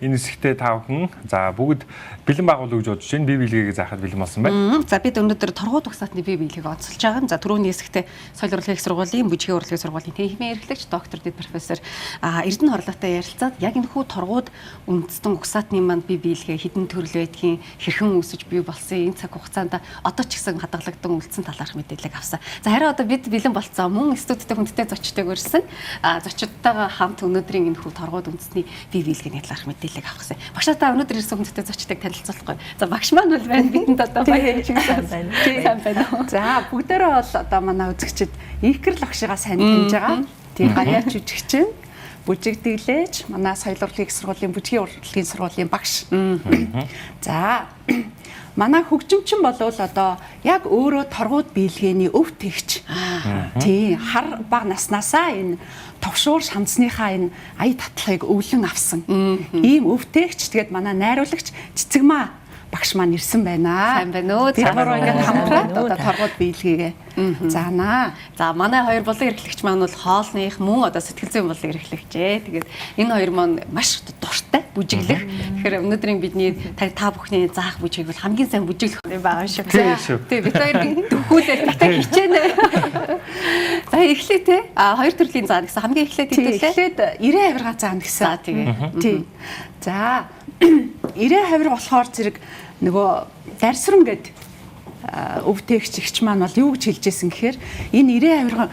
Энэ хэсэгтээ та бүхэн за бүгд бэлэн байгуул гэж бодож байна. Бие биелгээг заахад бэлэн болсон байна. За бид өнөөдөр торгууд угсаатны бие биелэгийг онцолж байгаа юм. За түрүүний хэсэгтээ соёл урлагийн их сургуулийн бүжгийн урлагийн сургуулийн тэнхимийн эрхлэгч доктор дэд профессор Эрдэнэ Хорлоотой ярилцаад яг энэхүү торгууд үндэстэн угсаатны манд бие биелгээ хэдэн төрөл байдгийн хэрхэн үүсэж бий болсон энэ цаг хугацаанд одоо ч гэсэн хадгалагдан үлдсэн талаарх мэдээлэл авсан. За харин одоо бид бэлэн болцсон мөн студидтэй хүндтэй зочдыг өрсөн. Зочдтойгоо хамт өнөөдрийн энэхүү торгууд үндэсний бие биелгээний талаарх мэдээлэл авах гэсэн. Багшаа та өнөөдөр ирсэн хүндтэй зочдыг танилцуулахгүй. За багш маань бол байна бидэнд одоо баяр чигсэн. Тийм сайн байна уу? За бүгдээрээ бол одоо манай үзэгчид инхгэрл багшигаа сайн таньж байгаа. Тийм ганьяа жүжигчин бүжиг дэглээч манай соёл урлагийн их сургуулийн бүжгийн урлагийн сургуулийн багш. За манай хөгжимчин болвол одоо яг өөрөө торгууд биелгээний өв тэгч. Тийм хар баг наснаасаа энэ товшуур шамцныхаа энэ ая татлагыг өвлөн авсан. Ийм өв тэгч тэгээд манай найруулагч Цэцэгмаа багш маань ирсэн байна. Сайн байна уу? Бид гурав ингээд хамтраад одоо торгууд биелгээгээ заанаа. За манай хоёр булан эрхлэгч маань бол хоолных мөн одоо сэтгэл зүйн булан эрхлэгч ээ. Тэгээд энэ хоёр маань маш дуртай бүжиглэх. Тэгэхээр өнөөдрийн бидний та бүхний заах бүжгийг бол хамгийн сайн бүжиглэх юм байгаа шүү. Тийм бид хоёр дөхүүлээ тэгтээ хичээнэ. За эхлэе те. А хоёр төрлийн заана гэсэн хамгийн эхлээд хэдүүлээ. Эхлээд 90 авирга заана гэсэн. За тэгээ. Тийм. За 90 авирга болохоор зэрэг нөгөө дарсран гээд өвтээгч ихч маань бол юу гэж хэлжсэн гэхээр энэ 90 авирга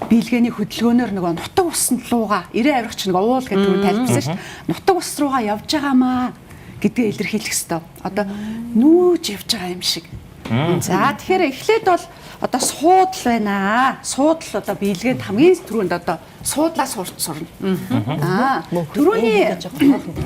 биелгээний хөдөлгөөнөөр нөгөө нутаг усан лууга 90 авиргач нөгөө уул гэдэг нь тайлбарсан шүү дээ. Нутаг ус руугаа явж байгаамаа гэдгээ илэрхийлэх ёстой. Одоо нүүж явж байгаа юм шиг. За тэгэхээр эхлээд бол одоо суудал байна. Суудал одоо биелгээд хамгийн түрүүнд одоо суудлаа сурч сурна. Аа түрүүний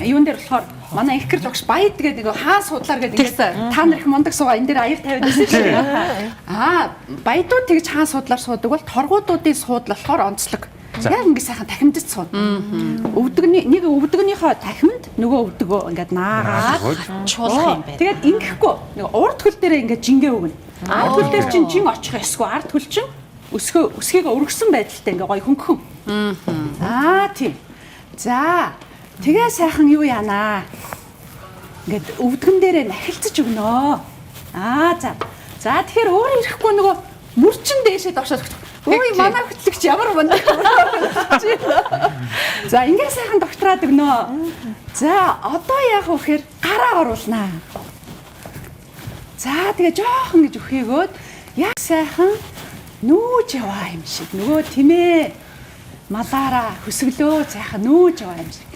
юун дээр болохоор манай их гэрэл багш баяд гэдэг нэг хаа суудлаар гэдэг ингээд та нар их мундаг суугаа энэ дээр аяр тавиад байсан шүү дээ. Аа баядууд тэгж хаан суудлаар суудаг бол торгуудуудын суудал болохоор онцлог. Яг ингэ сайхан тахимдаж сууд. Өвдөгний нэг өвдөгнийхөө тахимд нөгөө өвдөгөө ингээд наагаад чуулах юм байна. Тэгээд ингэхгүй нэг урд хөл дээрээ ингээд жингээ өгнө. Ард хөл дээр чинь жин очих ёсгүй. Ард хөл чинь өсгөө өсгийг өргөсөн байдалтай ингээ гоё хөнгөн. Аа тийм. За тэгээ сайхан юу яанаа. Ингээд өвдгөн дээрээ нахилцаж өгнө. Аа за. За тэгэхээр өөр ирэхгүй нөгөө мөрчин дээшээ доошоо Үй манай хөтлөгч ямар мундаг. За ингээ сайхан доктораад өгнө. За одоо яах вэ гэхээр гараа оруулнаа. За тэгээ жоохон гэж өхийгөөд яг сайхан нүүж яваа юм шиг. Нөгөө тимээ малаараа хөсөглөө сайхан нүүж яваа юм шиг.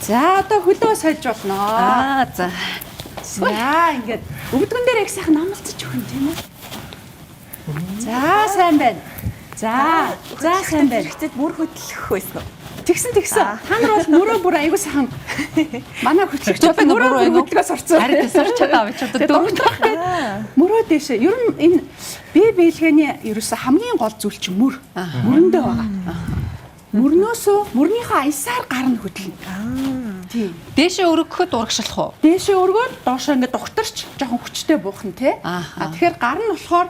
За одоо хөлөө сольж болно. Аа за. За ингээд өвдгөн дээр их сайхан намалцаж өгөн тийм үү? За сайн байна. За за сайн байна. Хэрэгцээд мөр хөдлөх байсан уу? Тэгсэн тэгсэн. Та нар бол мөрөө бүр аягүй сайхан. Манай хөтлөгч бол мөрөө бүр хөдлөгөө сурцсан. Харин сурч чадаа авч одоо дөрөв дахь гээд мөрөө дээшээ. Ер нь энэ бие биелгээний ерөөсө хамгийн гол зүйл чинь мөр. Мөрөндөө байгаа. Мөрнөөсөө мөрнийхөө аясаар гар нь хөдлөнө. Тийм. Дээшээ өргөхөд урагшлах уу? Дээшээ өргөөд доошоо ингээд дугтарч жоохон хүчтэй буух нь тий. А тэгэхээр гар нь болохоор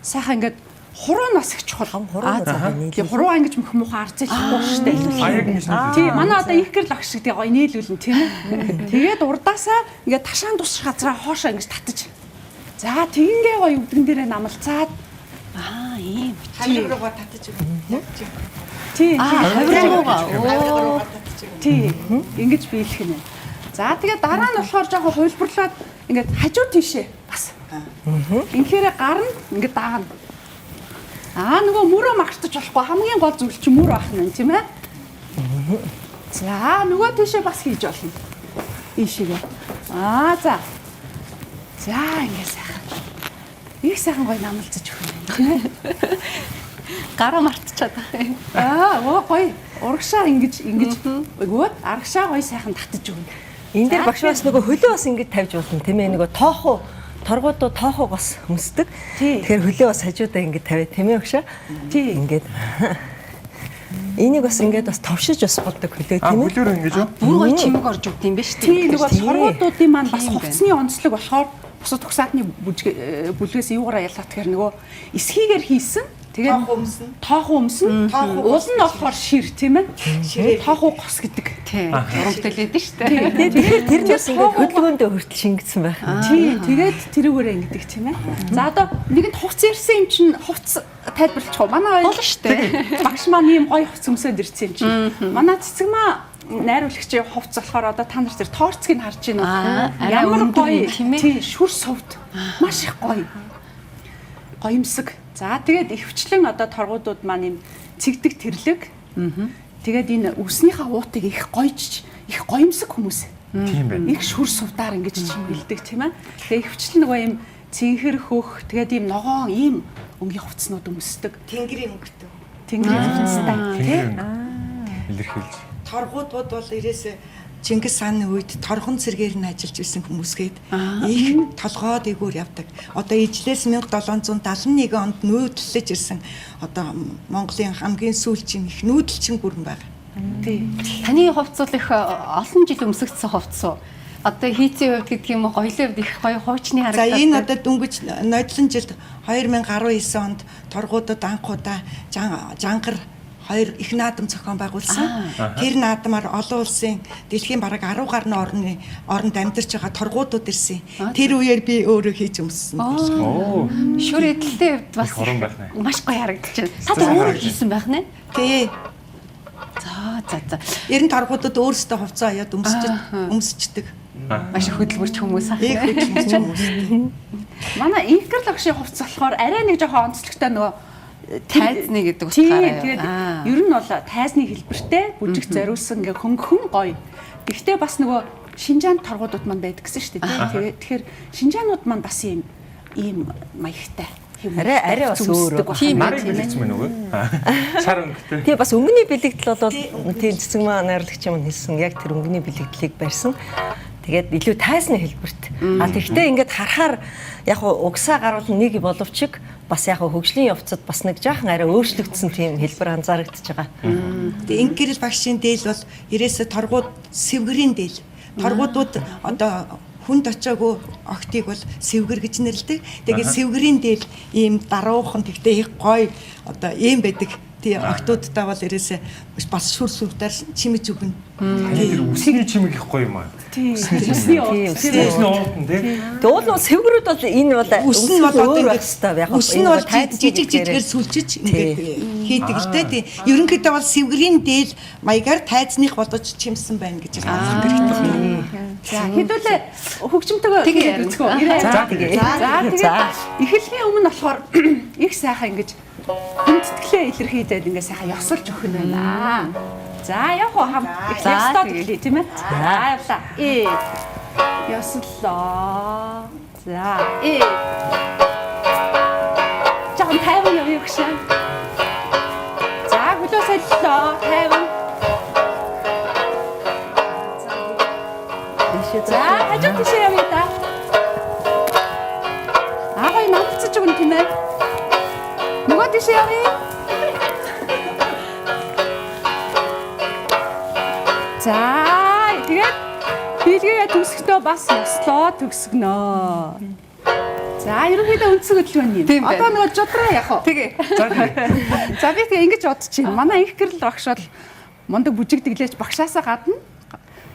сайхан ингээд хуруу нас их чухал. Хуруу нас. Тийм хуруу ингэж мөх муухай арзайлахгүй шүү дээ. Тийм манай одоо их гэрэл багш шиг гоё нийлүүлнэ тийм ээ. Тэгээд урдаасаа ингээд ташаан тусах газраа хоошоо ингэж татаж. За тэгингээ гоё өвдгөн дээрээ намалцаад аа ийм хавраг руугаа татаж өгнө. Тийм. Хавраг руугаа. Тийм. Ингэж биелэх нь. За тэгээд дараа нь болохоор жоохон хувилбарлаад ингээд хажуу тийшээ бас. Инхээр гар нь ингээд даана. Аа нөгөө мөрөө мартаж болохгүй хамгийн гол зүйл чинь мөр байх нь тийм ээ. За нөгөө тийшээ бас хийж болно. Ийшээгээ. Аа за. За ингэ сайхан. Их сайхан гоё намалцаж өгнө тийм ээ. Гараа мартчихад байгаа юм. Аа оо гоё. Урагшаа ингэж ингэж өгөөд арагшаа гоё сайхан татаж өгнө. Энэ дээр багш бас нөгөө хөлөө бас ингэж тавьж болно тийм ээ нөгөө тоохоо торгуудуу тоохоог бас өмсдөг. Тэгэхээр хөлөө бас хажуудаа ингэж тавиа тийм ээ багшаа. Тийм. Ингээд энийг бас ингээд бас товшиж бас болдог хөлөө тийм ээ. Хөлөөр ингэж юу? Бүр гоё чимэг орж өгд юм биш үү? Тийм нөгөө торгуудуудын маань бас хувцсны онцлог болохоор бусад төгсаатны бүлгээс юугаараа ялгаах тэгэхээр нөгөө эсхийгээр хийсэн Тэгээд Тоох өмснө. Тоохоо өмснө. Тоохоо Уул нь болохоор шир тийм ээ. Ширээ. Тоохоо гос гэдэг. Тий. Уран бүтээл өгдөн шүү дээ. Тэгэхээр тэр нь бас ингээд хөдөлгөөндөө хүртэл шингэсэн байх. Тий, тэгээд тэрүүгээрээ ингэдэг тийм ээ. За одоо нэгэнд хувц ирсэн юм чинь хувц тайлбарлах уу? Манай хоёр Болно шүү дээ. Багш маань ийм гоё хувц өмсөд ирсэн юм чинь. Манай цэцэг маа найруулагчийн хувц болохоор одоо та нар тэр торцгийг харж байна уу? Арай Ямар өндөр гоё юм, тийм ээ? Тий, шүр сувд. Маш их гоё. Гоёмсог. За тэгээд ихэвчлэн одоо торгуудууд маань ийм цэгдэг тэрлэг. Тэгээд энэ үснийхээ уутыг их гойжч, их гоёмсог хүмүүс. Тийм байна. Их шүр сувдаар ингэж чимгэлдэг тийм ээ. Тэгээ ихэвчлэн нөгөө ийм цэнхэр хөх, тэгээд ийм ногоон ийм өнгийн хувцснууд өмсдөг. Тэнгэрийн өнгөтэй. Тэнгэрийн хувцастай Тэнгэр тийм. өнгө илэрхийлж. Торгуудууд бол ирээс Чингис хааны үед торгон цэргээр нь ажиллаж исэн хүмүүсгээд их толгой дээгүүр явдаг. Одоо ижлээс 1771 онд нүүдлэж ирсэн одоо Монголын хамгийн сүүлчийн их нүүдэлчин гүрэн байна. Тий. Таны хувцс бол их олон жил өмсөгдсөн хувцс уу? Одоо хийцийн хувьд гэдэг юм уу, гоёлын хувьд их гоё хуучны За харагдаад. энэ одоо дөнгөж нодлон жилд 2019 онд торгуудад анх удаа жангар хоёр их наадам зохион байгуулсан. Тэр наадмаар олон улсын дэлхийн бараг 10 гаруй орны оронд амьдарч байгаа торгуудууд ирсэн. Тэр үеэр би өөрөө хийж өмссөн. Оо. Шүр эдэлтэй хувьд бас Их уран байх нэ. маш гоё харагдаж байна. Та Сайн тэр өөрөө харагдаж хийсэн байх нэ? Тий. За за за. Ер нь торгуудад өөрсдөө хувцас аяад өмсчдөг. Маш их хөдөлмөрч хүмүүс ах. Их хөдөлмөрч хүмүүс. Манай инкер лагшийн хувцас болохоор арай нэг жоохон онцлогтой нөгөө Тайзны гэдэг Тий, утгаараа юу? тэгээд Аа. ер нь бол тайзны хэлбэртэй бүжиг зориулсан ингээ хөнгөн гоё. Гэхдээ бас нөгөө Шинжаан торгуудууд маань байдаг гэсэн шүү дээ. тий. Тэгээд тэгэхээр Шинжаанууд маань бас ийм ийм маягтай. хэв Арай- арай бас хувцас өмсдөг өөр. байх Тийм юм Нарыг тийм ээ. бэлэгдсэн мэн үгүй. Шар өнгөтэй. Тэгээ бас өнгөний бэлэгдэл бол тийм цэцэг маань найруулагч юм хэлсэн яг тэр өнгөний бэлэгдлийг барьсан. Тэгээд илүү тайзны хэлбэрт. А тэгвэл ингээд харахаар яг угсаа гарвал нэг боловч бас яг хөгжлийн явцад бас нэг жаахан арай өөрчлөгдсөн тийм хэлбэр анзаарэгдэж байгаа. Тэгээ инкерл багшийн дээл бол ирээсээ торгууд сэвгэрийн дээл. Торгуудууд одоо хүнд очоогүй охтыг бол сэвгэр гэж нэрлэдэг. Тэгээд сэвгэрийн дээл ийм даруухан тэгтээ их гоё одоо ийм байдаг. Тий охтуудтай бол ирээсээ бас шүр сүвдээр чимэж өгнө. Таны тэр үсний чимэг их гоё юм аа. Тий. Үсний уут тийм ээ. Үсний уут нь тий. Тэгээ уул нь сэвгэрүүд бол энэ бол Үс нь бол одоо өөр байх ингээд хэвээр яг үс нь бол жижиг жижигээр сүлжиж ингээд хийдэг л дээ. Тий. Ерөнхийдөө бол сэвгэрийн дээл маягаар тайзных болгож чимсэн байна гэж байна хэрэгтэй. За хэдүүлээ хөгжимтэйгөө Тэгээ хийгээд үзэх үү? Ирээ. За тэгээ. За тэгээд эхлэхийн өмнө болохоор их сайхан ингэж хүндэтгэлээ илэрхийлээд ингээ сайхан ёсолж өгөх нь байна. За явах уу хам их За, ёстой тэгээ. эхлэе тийм ээ. За явлаа. Э. Ёслоо. За э. Жан тайван явъя гэшээ. За хөлөө солилоо. Тайван. За хажуу тийшээ явъя да. Аа гоё намцаж өгнө тийм ээ. Нөгөө тийшээ явъя. За тэгээд биелгээ төгсөхдөө бас ёслоо төгсгөнө. За ерөнхийдөө үндсэн хөдөлгөөн юм. Тийм байна. Одоо нөгөө жудраа явах уу? Тэгээ. За тэгээ. За би тэгээ ингэж бодож байна. Манай их гэрэл багш бол мундаг бүжигдэглээч багшаасаа гадна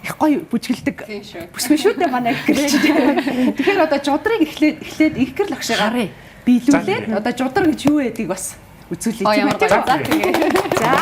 их гоё бүжгэлдэг. Тийм шүү. Бүсгүй шүү дээ манай их гэрэл чи. Тэгэхээр одоо жудрыг эхлээд их гэрэл багшаагаар Харъя. биелүүлээд одоо жудар гэж юу байдгийг бас үзүүлье. Оо тийм ямар ээ? гоё. За тэгээ. За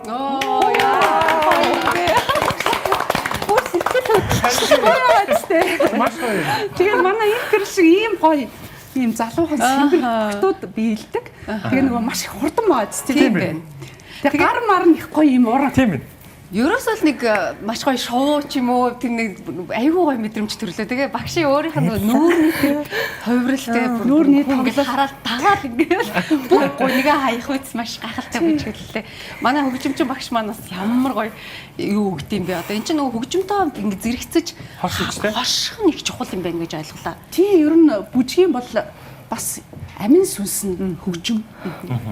Оо яа. бүр сэтгэл хөдлөж гоё үстэй. Маш гоё. Тэгэхээр манай их гэрэл шиг ийм гоё ийм залуухан сэмбэр хотууд биелдэг. Тэгээ нөгөө маш их хурдан байгаа зү Тийм байна. Тэгээ гар мар нь их гоё ийм уран. Тийм ээ. Ерөөсөө л нэг маш гоё шоу ч юм уу тэр нэг айгүй гоё мэдрэмж төрлөө. Тэгээ багшийн өөрийнх нь нүүрний тэр хувирал тэгээ Нүүрний ингээд хараад дагаад ингээд бүх гунигаа хаях үс маш гайхалтай бүжиглэлээ. Манай хөгжимчин багш маань бас ямар гоё юу өгд юм бэ? Одоо эн чинь нөгөө хөгжимтэй ингээд зэрэгцэж Хорш үстэй. хорших нь их чухал юм байна гэж ойлголаа. Тий, ер нь бүжгийн бол бас амин сүнс нь хөгжим.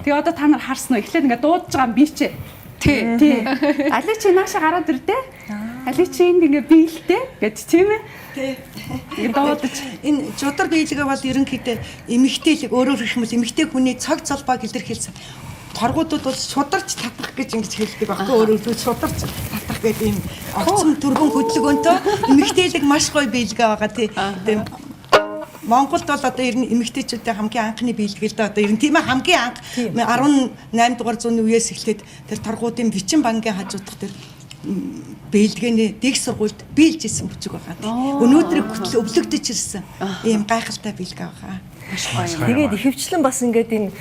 Тэгээ одоо та нар харсан уу? Эхлээд ингээд дуудаж байгаа юм би чи. Тий. Тий. Али чи нааша гараад ирдэ. Али чи энд ингээд биелтэй гэж тийм ээ. Тий. Ингээд дуудаж. Энэ жудар биелэгээ бол ерөнхийдөө эмэгтэйлэг өөрөөр хэлэх юм бол эмэгтэй хүний цог золбоог илэрхийлсэн. Торгуудууд бол шударч татах гэж ингэж хэлдэг байхгүй өөрөөр хэлбэл шударч татах гэдэг ийм огцом түргэн хөдөлгөөнтэй эмэгтэйлэг маш гоё биелгээ байгаа тий. Тийм Монголд бол одоо ер нь эмэгтэйчүүдийн хамгийн анхны биелэг л дээ одоо ер нь тийм ээ хамгийн анх 18 дугаар зууны үеэс эхлээд тэр торгуудын бичин бангийн хажуудах тэр бэлгэний дэг сургуульд биелж исэн бүжиг байгаа. Өнөөдөр хүртэл өвлөгдөж ирсэн ийм гайхалтай бэлгэ байгаа. Тэгээд ихэвчлэн бас ингээд энэ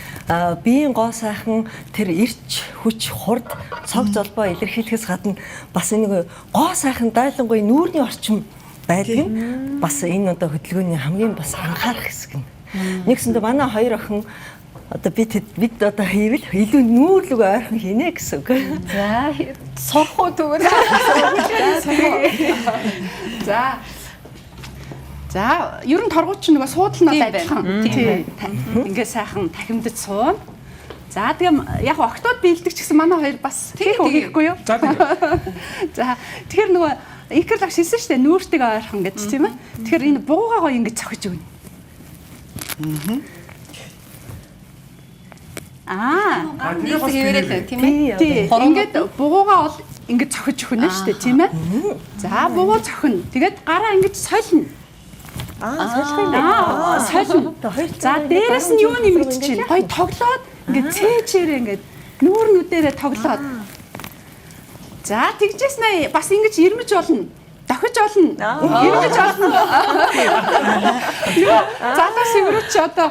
биеийн гоо сайхан тэр эрч хүч хурд цог золбоо илэрхийлэхээс гадна бас энэ нэг гоо сайхан дайлангуй нүүрний орчим байдаг нь бас энэ одоо хөдөлгөөний хамгийн бас анхаарах хэсэг нь. Нэгсэндээ манай хоёр охин одоо бид одоо хийвэл илүү нүүрлэг ойрхон хийнэ гэсэн үг. За сурах уу тэгвэл. За. За, ер нь торгууч чинь нөгөө суудал нь Тийм бол адилхан. байна. Тий. Ингээд сайхан тахимдаж суuna. За, тэгээ яг октод биелдэг ч гэсэн манай хоёр бас хийх үү хийхгүй юу? За тэгээ. За, тэгэхээр нөгөө икэр лагш хэлсэн шүү дээ нүүртэйг ойрхон гэж тийм ээ. Тэгэхээр энэ буугаа гоё ингэж цохиж өгнө. Аа. Нэг хэвээрээ л тийм ээ. Тий. Ингээд бугуугаа бол ингэж цохиж өгнө шүү дээ, тийм ээ. За, бугуу цохино. Тэгээд гараа ингэж солино. Аа, солих юм байна. Аа, солино. За, дээрэс нь юу нэмэгдэж чинь? Гоё тоглоод ингээд цээжээрээ ингээд нүүрнүүдээрээ тоглоод. За, тэгжээс нэ бас ингэж ирмэж болно. Дохиж болно. Ирмэж болно. Юу, залуу сэврүүч одоо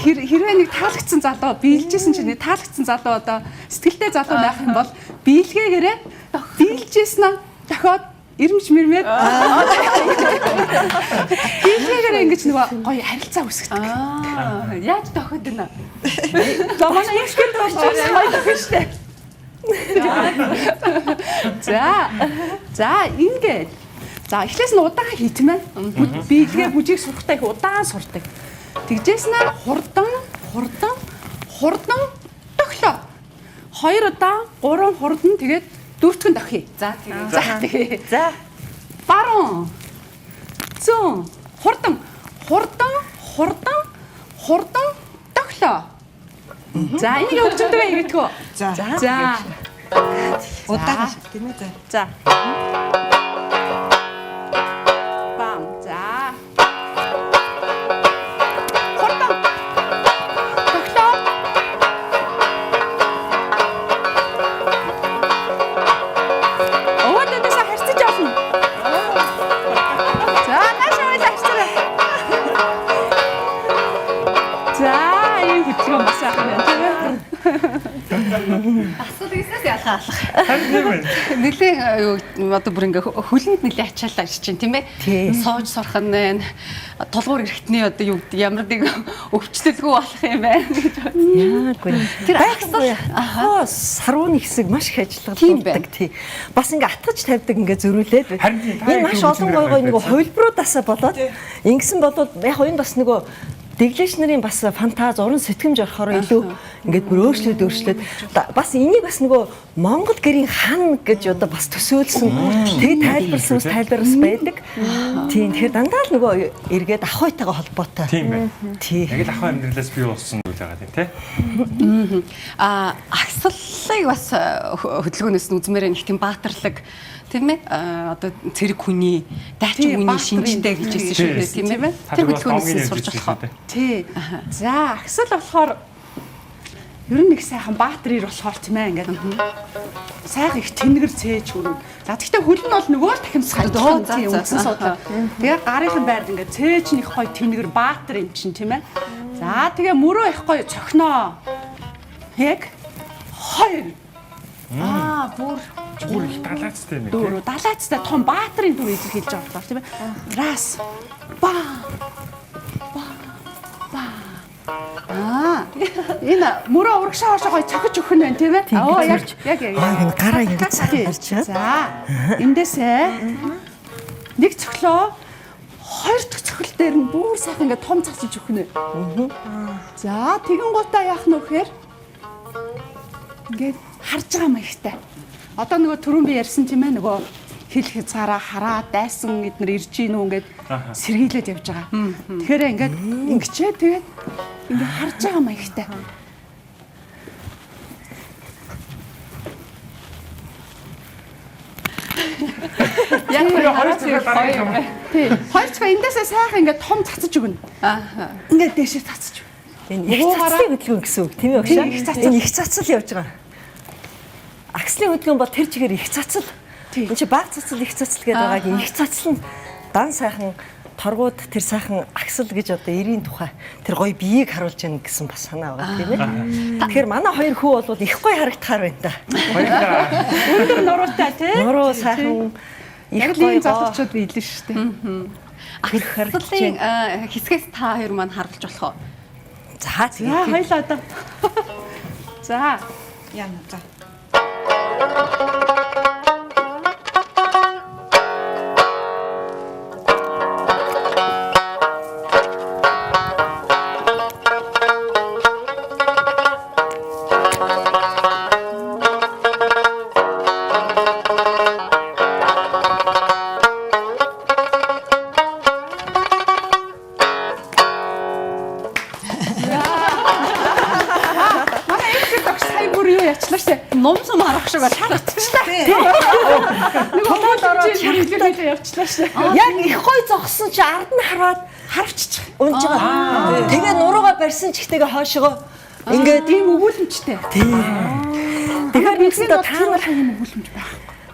хэрвээ нэг таалагдсан залуу биелжсэн чинь нэг таалагдсан залуу одоо сэтгэлтэй залуу байх юм бол биелгээгээрээ биелжсэн нь дохиод ирмэж мэрмээд биелгээгээрээ ингэж нөгөө гоё харилцаа үүсгэдэг. Аа, яаж дохиод байна? За манай ихтэй дохиж гоё дохиж штэ. За. За ингээд. За эхлээс нь удаан хийтмээ. Биелгээ бүжиг сурахтаа их удаан сурдаг. Тэгжээс нь хурдан, хурдан, хурдан дохлоо. Хоёр удаан, гурван хурдан тэгээд дөрөвтгөн дохъё. За тэгээ. За тэгээ. За. Баруун. Зүүн. Хурдан, хурдан, хурдан, хурдан дохлоо. За энийг хөгжимтэйгээ хийгээдгүү. За. За. Удаан шиг тийм ээ. За. За. Бам. За. Хурдан. Тогтоо. Өвөдөөсөө харьцаж олно. За, наашаа хоёул харьцаарай. За, ийм хөдөлгөөн бас яах юм бэ тийм ээ? Асуулт хийснээс ялгаа алах. Харин тийм байна. Нилээ юу одоо бүр ингээ хөлөнд нилээ ачаалаа гэж чинь тийм ээ. Сууж сурах нь байна. Тулгуур эрэхтний одоо юу гэдэг ямар нэг өвчлөлгүй болох юм байна гэж бодсон. Яагүй. Тэр агсал ахаа сарууны хэсэг маш их Тийм ажилладаг. Тий. Бас ингээ атгаж тавьдаг ингээ зөрүүлээд. Харин тийм, та Энэ яг маш хөгжмөр олон гой гой нөгөө байсан. хувилбаруудаасаа болоод ингэсэн болоод яг энэ бас нөгөө дэглээч нарын бас фантаз уран сэтгэмж орохоор илүү ингээд бүр өөрчлөөд өөрчлөөд бас энийг бас нөгөө Монгол гэрийн хан гэж одоо бас төсөөлсөн тэг тайлбарлсан бас тайлбарлас байдаг. Тийм тэгэхээр дандаа л нөгөө эргээд ахуйтайгаа холбоотой. Тийм байна. Тий. Яг л ахуй амьдралаас бий болсон зүйл байгаа тийм тий. А агсаллыг бас хөдөлгөөнөөс нь үзмээр нэг тийм баатарлаг тийм ээ одоо цэрэг хүний дайчин Тийм, хүний баатрын шинжтэй гэж хэлсэн шүү дээ тийм ээ. Та Тэр тэр бас хөдөлгөөнөөс домгийн нь сурч ярьж болох уу? байсан Тий. За, агсал болохоор ер нь их сайхан баатар ир болохоор тийм ээ ингээд сайхан их тэнгэр цээж хүрнэ. За тэгвэл хөл нь бол нөгөө л тахимсгал За, за, тийм за. үндсэн суудлаа. Тэгээ гарынхан байрд ингээд цээж нь их гоё тэнгэр баатар юм чинь тийм ээ. За тэгээ мөрөө их гоё цохиноо. Яг 2 Аа, бүр Бүр их далаацтай юм дөрөв далаацтай том баатрын дүр илэрхийлж байгаа болохоор тийм ээ. Раз. Ба. Ба. Ба. Аа. Энэ мөрөө урагшаа хоошоо гоё цохиж өгөх нь байна тийм ээ. Оо яг яг яг. Аа, энэ гараа ингэж Тий. гарч чад. За. Эндээсээ нэг цохлоо хоёр дахь цохил дээр нь бүр сайхан ингээд том цацаж өгөх нэ. За тэгэн гутаа яах нь вэ гэхээр ингээд харж байгаа маягтай. Одоо нөгөө түрүүн би ярьсан тийм ээ нөгөө хил хязгаараа хараа дайсан эднэр ирж гин үү ингээд сэргийлээд явж байгаа. Тэгэхээр ингээд ингэчээ тэгээд ингээд харж байгаа маягтай. Яг Хоёр цохиол дараа юм. Тий. Хоёр цохиол эндээсээ сайхан ингээд том цацаж өгнө. Аа. Ингээд дээшээ цацаж өгнө. Энэ их цацлын хөдөлгөөн гэсэн үг тийм ээ багшаа? Тийм, их цацал. Энэ их цацал явж байгаа. Акслын хөдөлгөөн бол тэр чигээр их цацал. Тийм. Энэ чи баг цацал их цацал гэдэг байгааг их цацал нь дан сайхан торгууд тэр сайхан аксал гэж одоо эрийн тухай тэр гоё биеийг харуулж яах гэсэн бас санаа байгаа тийм ээ. Тэгэхээр манай хоёр хүү бол их гоё харагдахаар байна да. Баярлалаа. Өндөр нуруутай тий. Нуруу сайхан их Яг л ийм гоё залуучууд биелэн шүү дээ. Хөрх харагдаж Акслын хэсгээс та хоёр маань харуулж болох уу? За За тэгээд хоёлаа одоо. За. Яна за. Манай эмчиг багш сая бүр юу яачлаа штэ. Ном сум харах шиг байна. Нөгөө тулд ороод шарахтай явчлаа штэ. яг их гоё зогссон чи ард нь хараад Харвччих. унж байгаа. Тэгээ нуруугаа барьсан ч ихтэйгээ хойшоогоо ингээд Ийм өгүүлэмжтэй. Тэгэхээр нэгсэндээ та нар ийм өгүүлэмж байх.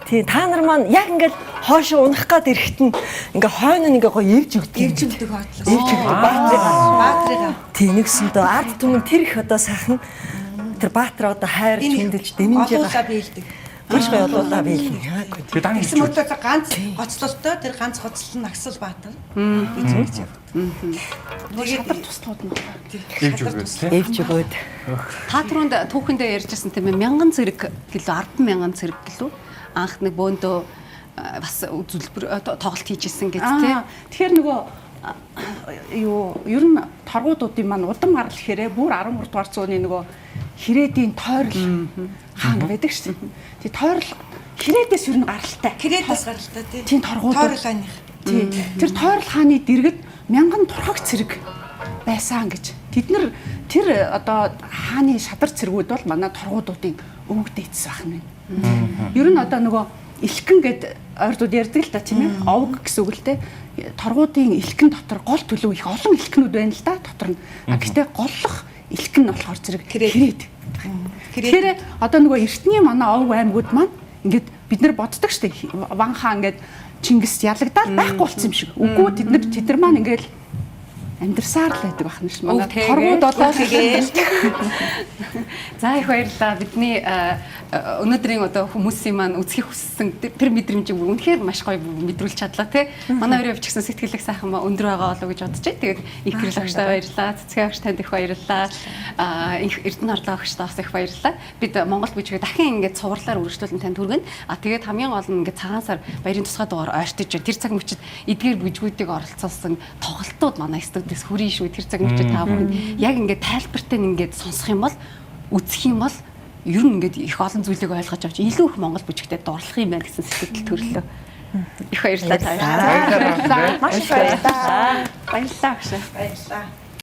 тий та нар маань яг ингээд хойшоо унах гад ирэхэд нь ингээ хойно нь ингээ гоё эвж өгдөг. Эвж өгдөг хотлоо. Эвж өгдөг баатрыгаа. Баатрыгаа. Тий нэгсэндээ ард түмэн тэр их одоо сайхан тэр баатар одоо хайр чүндэлж дэмжиж Олуулаа байгаа. биелдэг. Маш гоё олуулаа биелнэ. Тэгээ дан Тэгсэн мөртлөө ганц гоцлолтой тэр ганц гоцлол нь Аксал Баатар гэж ингэж явдаг. Нөгөө шадар туслууд нь байна. Эвж өгөөд тий. Эвж өгөөд. Та түрүүнд түүхэндээ ярьжсэн тийм ээ мянган цэрэг гэлөө 10 мянган цэрэг гэлөө анх нэг бөөндөө бас үзүүлбэр тоглолт хийжсэн гэж тий. Аа, Тэгэхээр нөгөө юу ер нь торгуудуудын маань удам гарал гэхээрээ бүр 13 дугаар зууны нөгөө хэрээдийн тойрол хаан байдаг шүү дээ. Тэг тойрол хэрээдээс ер нь гаралтай. Кредос гаралтай тий. Тийм торгууд. Тойрол аних. Тий. Тэр тойрол хааны дэргэд мянган турхаг цэрэг байсан гэж. Тэд нар тэр одоо хааны шадар цэргүүд бол манай торгуудуудын өвөг дээдс байх нь байна. Ер нь одоо нөгөө элхэн гэд ойрдууд ярьдаг л та тийм ээ. Овг гэсэн үг л дээ. Торгуудын элхэн дотор гол төлөв их олон элхнүүд байна л да дотор нь. А гэтээ голлох элхэн нь болохоор зэрэг Хэрээд. хэрээд. Тэгэхээр одоо нөгөө эртний манай овг аймагуд маань ингээд бид нар боддог штэ Ван хаан ингээд Чингис ялагдаад байхгүй болсон юм шиг. Үгүй тэд нар тэд нар маань ингээд амьдрсаар л байдаг байна ш. Манай Өв тэгээд, торгууд болоо Тэгэл За их баярлалаа. Бидний өнөөдрийн одоо хүмүүсийн маань үзхийг хүссэн тэр мэдрэмжийг үнэхээр маш гоё мэдрүүлж чадлаа тий. Манай хоёрын хувьд ч гэсэн сэтгэлэг сайхан ба өндөр байгаа болов уу гэж бодож байна. Тэгээд их гэрэл агштай баярлалаа. Цэцгэн агш танд их баярлалаа. Аа их Эрдэнэ хорлоо агштай бас их баярлалаа. Бид Монгол бүжгээ дахин ингээд цувралаар үргэлжлүүлэн танд хүргэнэ. А тэгээд хамгийн гол нь ингээд цагаан сар баярын тусгай дугаар ойртож байна. Тэр цаг мөчид эдгээр бүжгүүдийг оролцуулсан тоглолтууд манай студиэс хүрэн шүү. Тэр цаг мөчид та бүхэн яг ингээд тайлбартай нь ингээд сонсох юм бол үзэх юм бол ер нь ингээд их олон зүйлийг ойлгож авч илүү их Монгол бүжигтэй дурлах юм байна гэсэн сэтгэл төрлөө. Их баярлалаа та. Баярлалаа. Маш их баярлалаа. Баярлалаа агш. баярлалаа.